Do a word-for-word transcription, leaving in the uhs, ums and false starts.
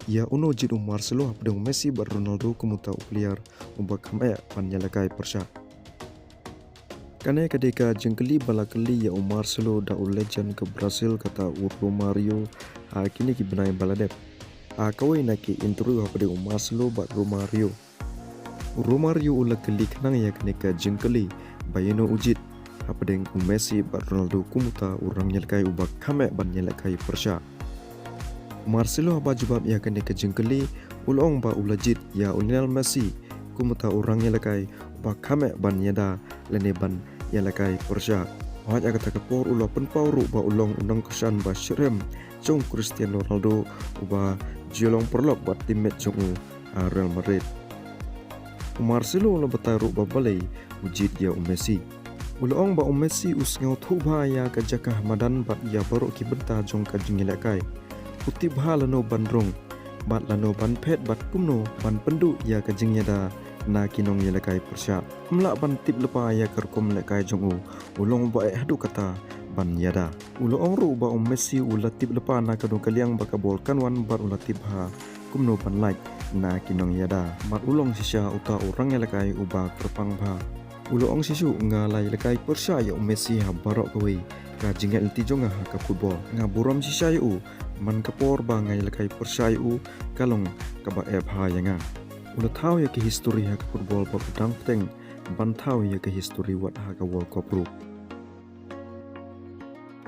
Ïa uno jied u Marcelo hapdeng u Messi bad Ronaldo kum uta u player uba kham eh ban ïalehkai pyrshah? Kane ka dei ka jingkylli ba la kylli ïa u Marcelo da u legend ka Brazil kata u Romario ha kine ki bnai ba la dep. Ha kawei na ki interview hapdeng u Marcelo bad Romario, u Romario u la kylli khnang ïa kane ka jingkylli ba ïano u jied hapdeng u Messi bad Ronaldo kum uta u rangïalehkai uba kham eh ban ïalehkai pyrshah. Marcelo haba jubab ïa kane ka jingkylli, u la ong ba u la jied ïa u Lionel Messi kum uta u rangïalehkai uba kham eh ban ïada lane ban ïalehkai pyrshah. Hooid, ha kata ka por u la pynpaw ruh ba u long u nongkyrshan ba shitrhem jong Cristiano Ronaldo uba ju long paralok bad teammate jong u ha Real Madrid. U Marcelo u la batai ruh ba balei u jied ïa u Messi. U la ong ba u Messi u sngewthuh bha ïa ka jaka ha madan bad ïa baroh ki bynta jong ka jingïalehkai. U tip bha lano ban rung bad lano ban phet bad kumno ban pynduh ïa ka jingïada na ki nongïalehkai pyrshah. Um lah ban tip lypa ïa ka rukom lehkai jong u, u long uba eh haduh katta ban ïada. U la ong ruh ba u Messi u la tip lypa na kano ka liang ba ka bol kan wan bad u la tip bha kumno ban lait na ki nongïada. Bad u long shisha uta u rangïalehkai uba kyrpang bha. U la ong shisha, nga la ïalehkai pyrshah ïa u Messi ha baroh kawei ka jingïaid lynti jong nga ha ka football. Nga burom shisha ïa u man ka por ba nga ïalehkai pyrshah ïa u, ka long kaba eh bha ïa nga. U la thaw ïa ka history ha ka football bad u dang bteng ban thaw ïa ka history wat ha ka World Cup ruh.